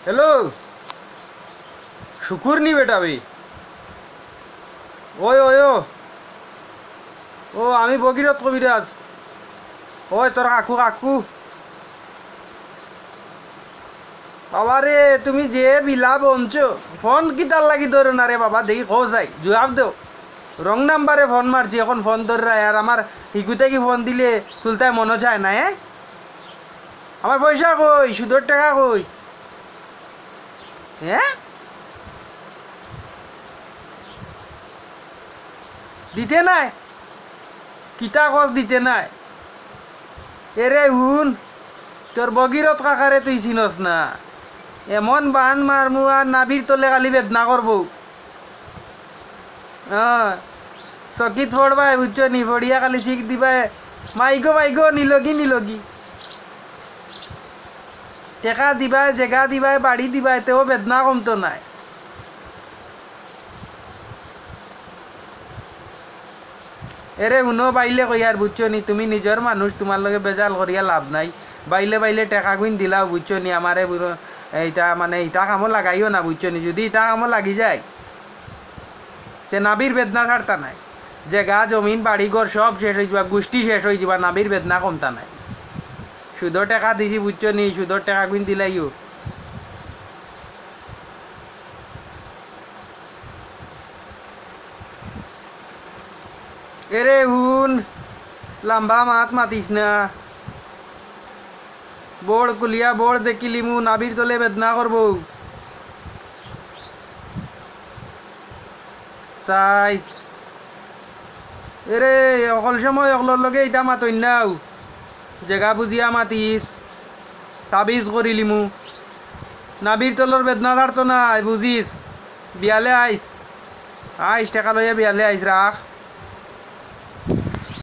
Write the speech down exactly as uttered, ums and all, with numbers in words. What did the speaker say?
হ্যালো, শুকুর নি বেটা বে? ওই, ওই, ও। ও, আমি ভগীরথ কবিরাজ। ওই, তোর কাকু, কাকু। বাবা রে, তুমি যে বিলা বনছো, ফোন কিতার লাগি ধরো না রে বাবা, দেখি কও চাই, জুয়াব দেও। রং নাম্বারে ফোন মারছি, এখন ফোন ধররায়, আর আমার হিগুতে কি ফোন দিলে তুলতায় মনো চায় না, হ্যাঁ? আমার পয়সা কই? সুদর টেকা কই? হ্যাঁ? দিতে নায়? কিতা কস দিতে নায়? এরে হুন, তোর ভগীরথ কাকারে তুই চিনস না। এমন বান মারমু আর নাভির তলে খালি বেদনা করবো। হ্যাঁ, চকিত পড়বায়, বুঝছো নি? পড়িয়া খালি চিক দিবায়, "মাইগো, মাইগো, নিলগি, নিলগি।" টেকা দিবায়, জেগা দিবায়, বাড়ি দিবায়, তেও বেদনা কমতো নায়। এরে হুনো, বাইলে কইয়ার, বুঝছো নি? তুমি নিজর মানুষ, তুমার লগে বেজাল করিয়া লাভ নাই। বাইলে বাইলে টেকা গুইন দিলাও, বুঝছো নি? আমারে বুড়ো, ইতা মানে ইতা কামো লাগাইও না, বুঝছো নি? যুদি ইতা কামো লাগি যায়, তে নাভির বেদনা ছাড়তা নায়। জেগা, জমিন, বাড়ি, ঘর সব শেষ অইযিবা, গুষ্টি শেষ অইযিবা, নাভির বেদনা কমতা নায়। সুদর টেকা দিছি, বুঝছো নি? সুদর টেকা গুইন দিলাইও। এরে হুন, লাম্বা মাত মাতিস না। বড় কুলিয়া বড় দেখিলিমু, নাভির তলে বেদনা করবো। চাইস। এরে, অকল সময় অকলর লগে ইতা মাতইন নাও। জেগা বুঝিয়া মাতিস, তাবিজ করিলিমু। নাভির তলর বেদনা ছাড়তো নায়, বুঝিস। বিয়ালে আইস। আইস, টেকা লইয়া বিয়ালে আইস, রাখ।